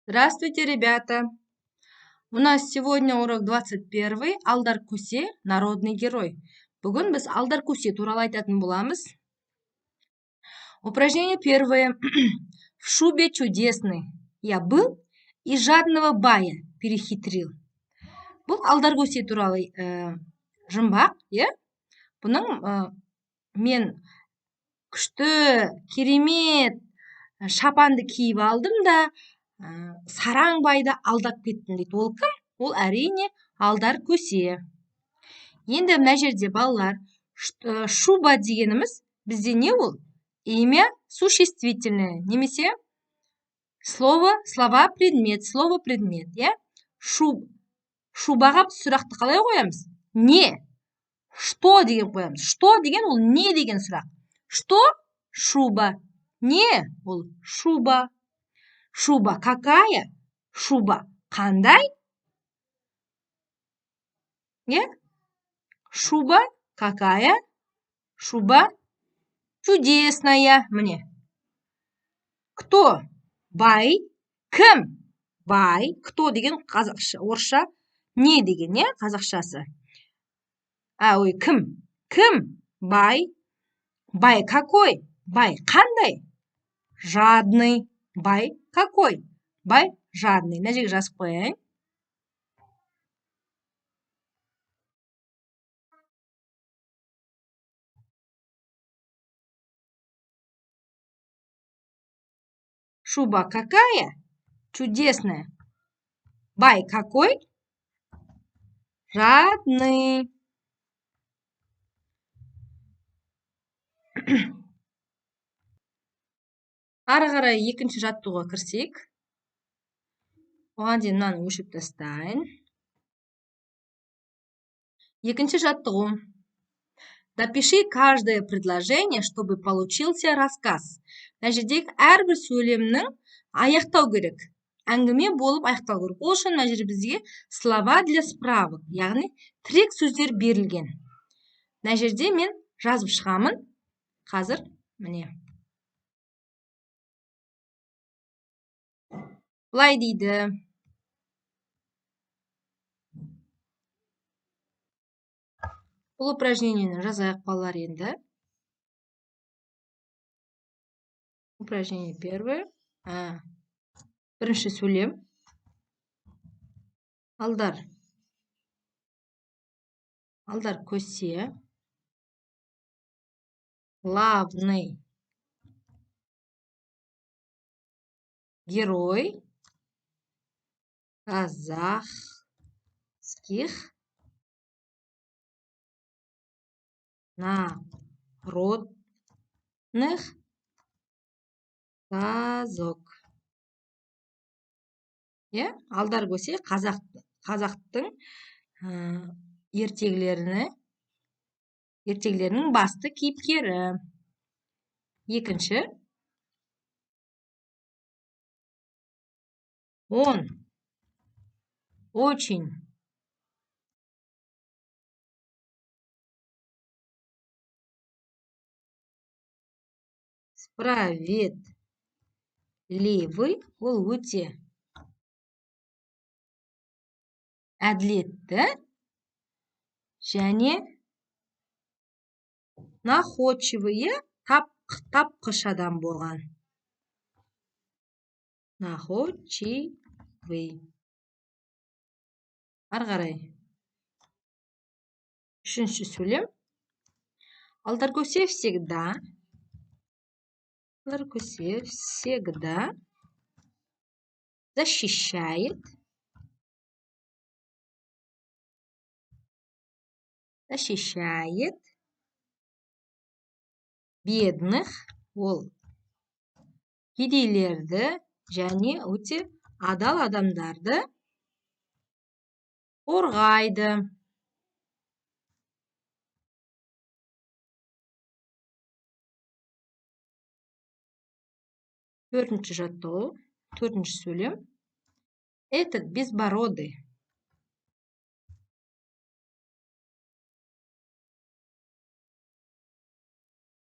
Здравствуйте, ребята! У нас сегодня урок 21. Алдар Көсе, народный герой. Бүгін біз Алдар Көсе туралы айтатын боламыз. Упражнение первое. В шубе чудесный я был и жадного бая перехитрил. Бұл Алдар Көсе туралы жұмбақ, иә? Бұның мен күшті, керемет шапанды киіп алдым да, сараң байды алдап кеттім дейді. Ол кім? Ол әрине Алдар Көсе. Енді мына жерде балалар, шуба дегеніміз бізде не ол? Имя существительное, немесе слово, слова, предмет, слово, предмет, иә? Шубаға біз сұрақты қалай қоямыз? Не? Что деген қоямыз. Что деген ол не деген сұрақ. Что? Шуба. Не? Ол шуба. Шуба какая? Шуба қандай? Не? Шуба какая? Шуба чудесная. Міне. Кто? Бай. Кім? Бай. Кто деген қазақша, орысша не деген, не? Қазақшасы. А, ой, кім? Кім? Бай. Бай какой? Бай қандай? Жадный. Бай какой? Бай жадный. Мына жерге жазып қояйын. Шуба какая? Чудесная. Бай какой? Жадный. Ары қарай екінші жаттығуға кірсек. Оған дейін мынаны өшіріп тастайын. Екінші жаттығу. Допиши каждое предложение, чтобы получился рассказ. Мына жердегі әрбір сөйлемнің аяқтау керек. Әңгіме болып аяқтау керек. Ол үшін мына жерде бізге слова для справок, яғни тірек сөздер берілген. Мына жерде мен жазып шығамын. Қазір міне. Былай дейді. Бұл упражнениені жазайық балалар енді. Упражнение первое. Бірінші сөйлем. Алдар. Алдар Көсе. Главный герой казахских народных сказок. Иә, Алдар Көсе қазақтың ертегілерінің басты кейіпкері. Екінші. Он очень справедливый, ол өте әділетті және находчивый, тапқыш адам болған. Находчивый. Ары қарай. Үшінші сөйлем. Алдар Көсе всегда. Алдар Көсе всегда защищает. Защищает бедных, ол кедейлерді және өте адал адамдарды қорғайды. Төртінші жаттығу, төртінші сөйлем. Этот безбородый.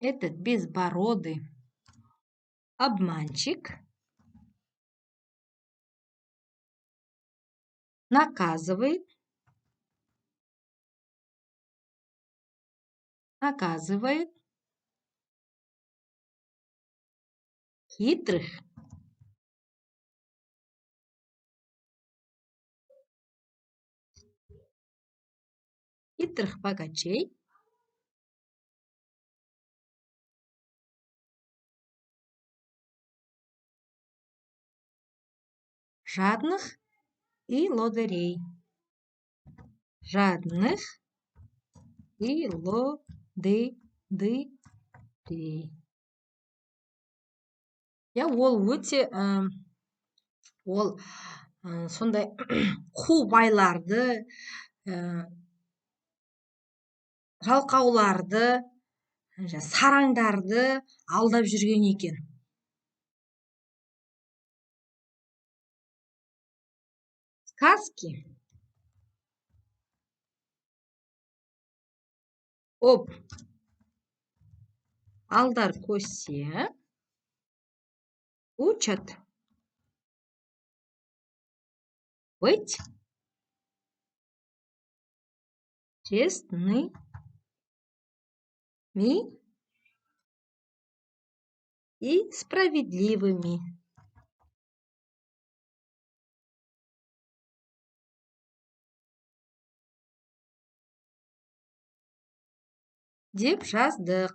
Этот безбородый обманщик. Наказывает. Наказывает хитрых. Хитрых богачей. Жадных и лодырей. Жадных и лодырей. Я ол өте, ол сондай қу байларды, жалқауларды, сараңдарды алдап жүрген екен. Сказки об Алдар Көсе учат быть честными и справедливыми. Деп жаздық.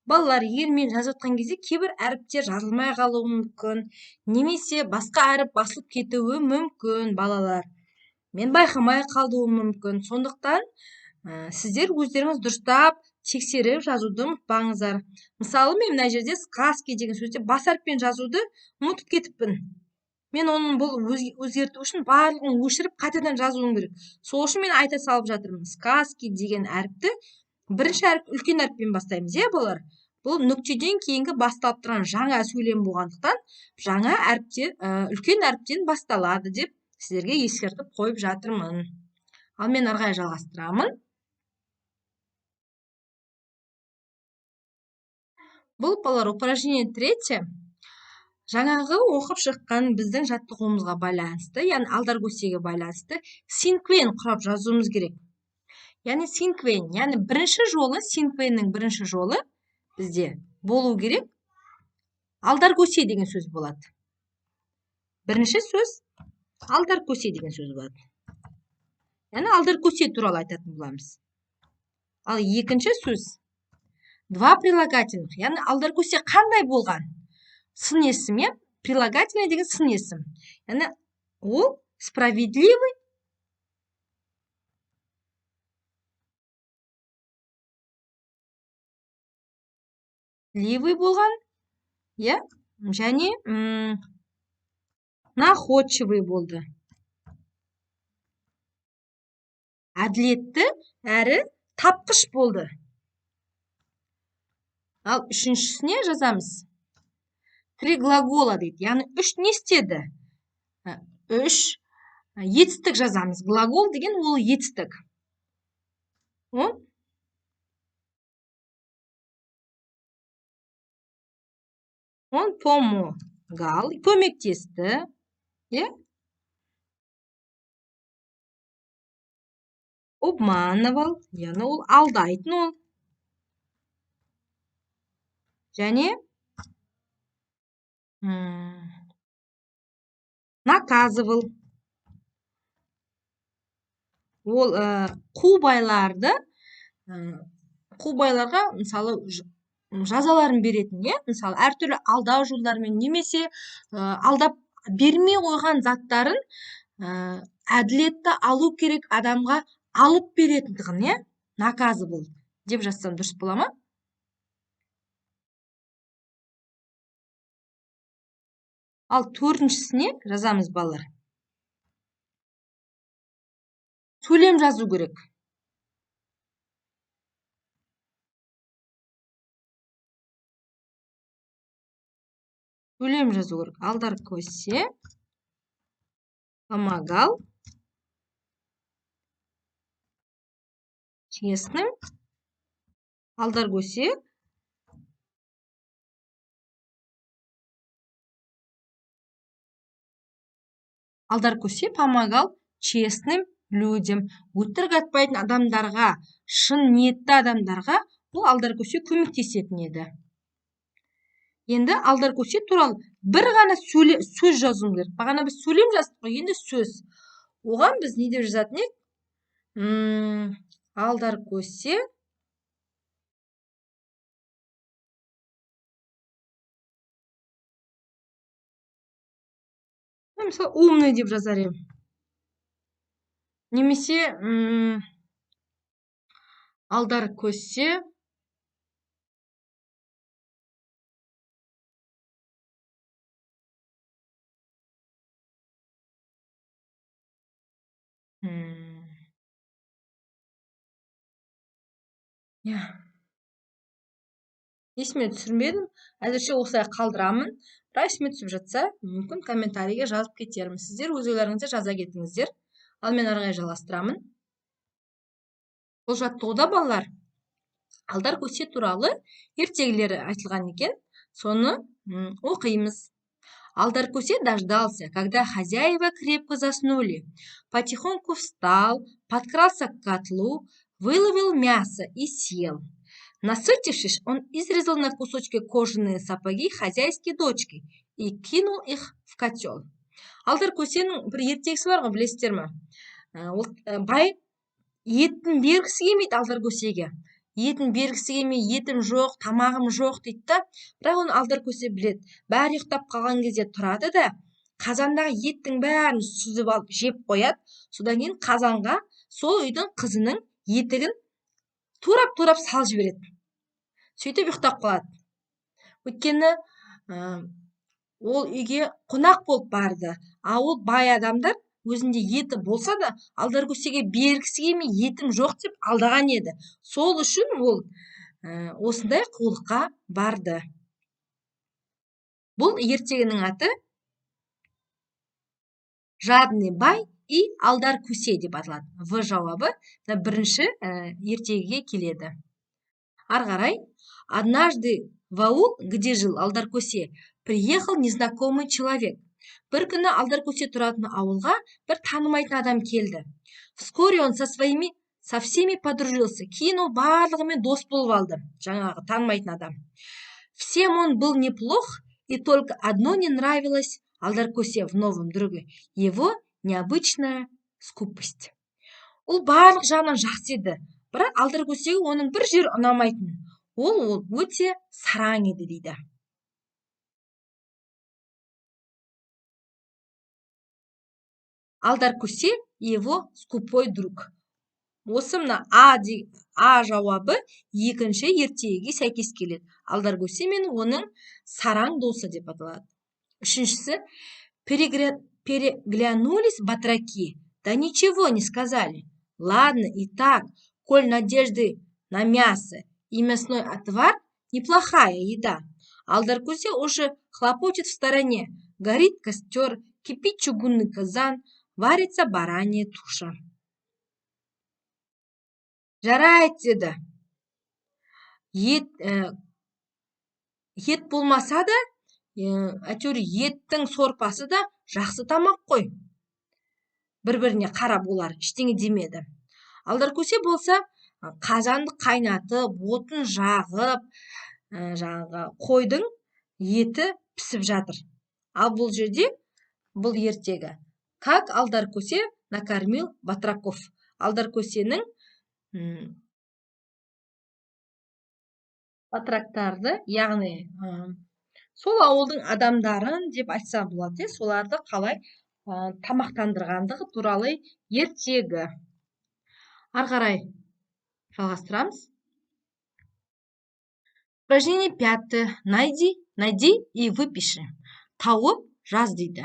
Балалар, егер мен жазып жатқан кезде кейбір әріптер жазылмай қалуы мүмкін, немесе басқа әріп басылып кетуі мүмкін, балалар. Мен байқамай қалуым мүмкін. Сондықтан, сіздер өздеріңіз дұрыстап тексеріп жазуды ұмытпаңыздар. Мысалы, мен мына жерде сказки деген сөзде бас әріппен жазуды ұмытып кетіппін. Мен оның бұл өзгерту үшін барлығын өшіріп қайтадан жазуым керек. Сол үшін мен айта салып жатырмын. Сказки деген әріпті бірінші әріп үлкен әріппен бастаймыз, иә, балалар? Бұл нүктеден кейінгі басталып тұрған жаңа сөйлем болғандықтан жаңа әріптен, үлкен әріптен басталады деп сіздерге ескертіп қойып жатырмын. Ал мен ары қарай жалғастырамын. Бұл, балалар, упражнение третье. Жаңағы оқып шыққан біздің жаттығуымызға байланысты, яғни Алдар Көсеге байланысты синквейн құрап жазуымыз керек. Яғни синквейн, яғни бірінші жолы, синквейннің бірінші жолы бізде болу керек. Алдар Көсе деген сөз болады. Бірінші сөз Алдар Көсе деген сөз болады. Яғни Алдар Көсе туралы айтатын боламыз. Ал екінші сөз два прилагательных, яғни Алдар Көсе қандай болған? Сын есім, иә? Прилагательный деген сын есім. Яғни ол справедливый, ливый болған, иә? Және, находчивый болды. Әділетті әрі тапқыш болды. Ал үшіншісіне жазамыз. Три глагола дейді. Яғни үш не істеді? Үш етістік жазамыз. Глагол деген ол етістік. Он Он помогал, көмектесті, иә? Обманывал, яғни ол алдайтын ол. Және, наказывал. Ол, қу байларға, мысалы, жазаларын беретін, иә? Мысалы, әртүрлі алдау жолдарымен немесе, алдап бермей қойған заттарын, әділетті алу керек адамға алып беретіндігін, иә? Наказывал деп жазсам дұрыс бола ма? Ал төртіншісіне жазамыз, балалар. Сөйлем жазу керек. Сөйлем жазу керек. Алдар Көсе помогал честным. Алдар Көсе Алдар Көсе помогал честным людям. Өтірік айтпайтын адамдарға, шын ниетті адамдарға бұл Алдар Көсе көмектесетін еді. Енді Алдар Көсе туралы бір ғана сөз жазуым керек. Бағана біз сөйлем жаздық қой, енді сөз. Оған біз не деп жазатын едік? Алдар Көсе мысалы умный деп жазар едім. Немесе Алдар Көсе есіме түсірмедім, әзірше осылай қалдырамын. Бірақ есіме түсіп жатса, мүмкін комментарийге жазып кетермін. Сіздер өз ойларыңызды жаза кетіңіздер. Ал мен ары қарай жалғастырамын. Бұл жаттығуда балалар Алдар Көсе туралы ертегілері айтылған екен, соны оқимыз. Алдар Көсе дождался, когда хозяева крепко заснули. Потихоньку встал, подкрался к котлу, выловил мясо и съел. Насытившись, он изрезал на кусочки кожаные сапоги хозяйской дочки и кинул их в котел. Алдар Көсенің бір ертегісі бар ғой, білесіздер ме? Ол бай етін бергісі келмейді Алдар Көсеге. Етін бергісі келмей, етім жоқ, тамағым жоқ дейді да. Бірақ оны Алдар Көсе біледі. Бәрі ұйықтап қалған кезде тұрады да, қазандағы еттің бәрін сүзіп алып жеп қояды. Содан кейін қазанға сол үйдің қызының етігін турап-турап салып жібереді. Сөйтіп ұйықтап қалады. Өйткені ол үйге қонақ болып барды. А ол бай адамдар өзінде еті болса да Алдар Көсеге бергісі келмей, етім жоқ деп алдаған еді. Сол үшін ол осындай қулыққа барды. Бұл ертегінің аты Жадный бай и Алдар Көсе деп аталады. В жауабы мына бірінші ертегіге келеді. Ары қарай, однажды в аул, где жил Алдар Көсе, приехал незнакомый человек. Бір күні Алдар Көсе тұратын ауылға бір танымайтын адам келді. Вскоре он со всеми подружился. Кейін ол барлығымен дос болып алды, жаңағы танымайтын адам. Всем он был неплох, и только одно не нравилось Алдар Көсе в новом друге — его необычная скупость. Ол барлық жағынан жақсы еді, бірақ Алдар Көсеге оның бір жері ұнамайтын. Ол өте сараң еді дейді. Алдар Көсе и его скупой друг. Осы мына А жауабы екінші ертегіге сәйкес келеді. Алдар Көсе мен оның сараң досы деп аталады. Үшіншісі, переглянулись батраки, да ничего не сказали. Ладно, и так, коль надежды на мясо и мясной отвар, неплохая еда. Алдар Көсе уже хлопочет в стороне, горит костер, кипит чугунный казан, варится баранья туша. Жарайды деді. Ет болмаса да, әйтеуір еттің сорпасы да жақсы тамақ қой. Бір-біріне қарап олар ештеңе демеді. Алдар Көсе болса, қазанды қайнатып, отын жағып, жаңағы қойдың еті пісіп жатыр. Ал бұл жерде бұл ертегі. Как Алдар Көсе накормил батраков. Алдар Көсенің батрактарды, яғни сол ауылдың адамдарын деп айтса болады, соларды қалай тамақтандырғандығы туралы ертегі. Ары қарай жалғастырамыз. Упражнение пятое. Найди и выпиши. Тауып жаз дейді.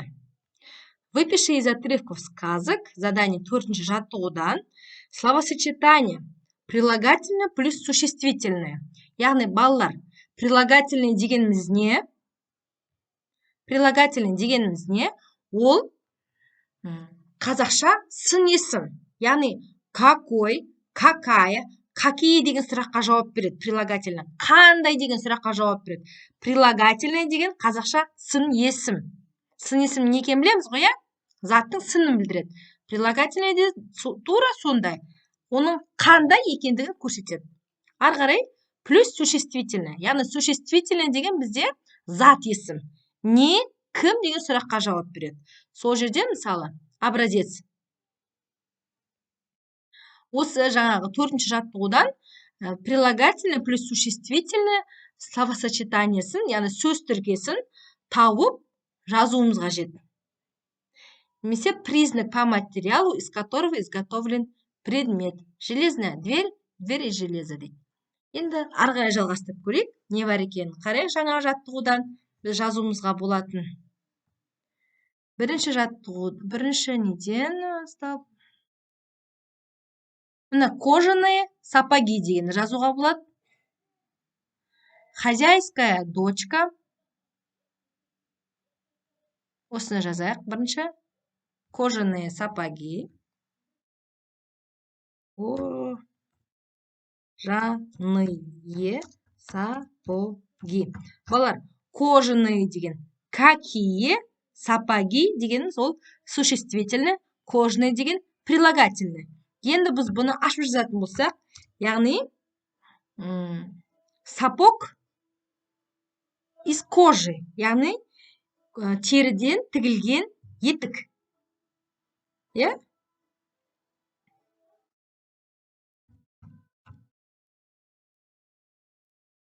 Выпиши из отрывков сказок задание төртінші жаттығудан словосочетание прилагательное плюс существительное. Яғни балалар, прилагательное дегеніміз не? Прилагательное дегеніміз не? Ол қазақша сын есім. Яғни какой, какая, какие деген сұраққа жауап береді прилагательное. Қандай деген сұраққа жауап береді. Прилагательное деген қазақша сын есім. Сын есім не екенін білеміз ғой, иә? Заттың сынын білдіреді. Прилагательный де тура сондай. Оның қандай екендігін көрсетеді. Ары қарай плюс существительное. Яғни существительное деген бізде зат есім. Не, кім деген сұраққа жауап береді. Сол жерде мысалы образец. Осы жаңағы төртінші жаттығудан прилагательное плюс существительное словосочетаниесін, яғни сөз тіркесін тауып жазуымыз қажет. Немесе признак по материалу, из которого изготовлен предмет. Железная дверь, дверь из железа дейді. Енді ары қарай жалғастырып көрейік, не бар екенін қарайық. Жаңағы жаттығудан біз жазуымызға болатын. Бірінші жаттығу, бірінші неден бастап? Мына кожаные сапоги дегенді жазуға болады. Хозяйская дочка. Осыны жазайық бірінші. Кожаные сапоги. Кожаные сапоги. Балалар, кожаные деген какие, сапоги дегеніміз ол существительное, кожаные деген прилагательное. Енді біз бұны ашып жазатын болсақ, яғни сапог из кожи, яғни теріден тігілген етік. Иә?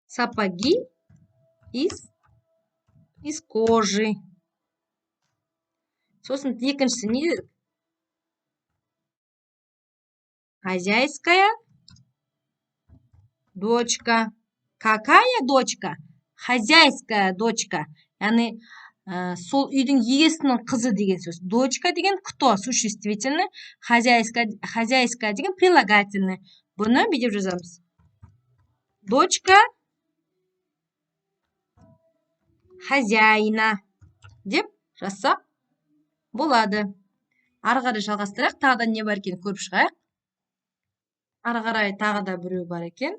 Сапоги из кожи. Сосын екіншісі не дедік? Хозяйская дочка. Какая дочка? Хозяйская дочка. Яғни сол үйдің иесінің қызы деген сөз. Дочка деген кто? Существительное. Хозяйская, хозяйская деген прилагательное. Бұны бүйтіп жазамыз. Дочка хозяина деп жазсақ болады. Ары қарай жалғастырайық. Тағы да не бар екенін көріп шығайық. Ары қарай тағы да біреу бар екен.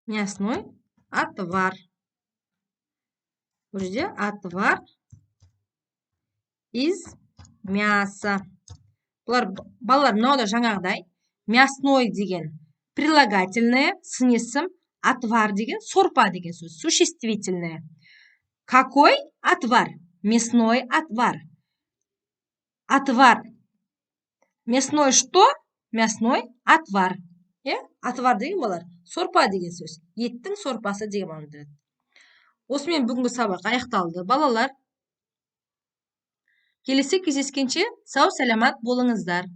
Мясной отвар. Бұл жерде отвар из мяса. Бұлар, балалар, мынау да жаңағыдай. Мясной деген прилагательное, сын есім, отвар деген сорпа деген сөз, существительное. Какой отвар? Мясной отвар. Отвар. Мясной что? Мясной отвар. Иә? Отвар деген балалар, сорпа деген сөз. Еттің сорпасы деген мағынаны білдіреді. Осымен бүгінгі сабақ аяқталды, балалар. Келесі кездескенше сау саламат болыңыздар.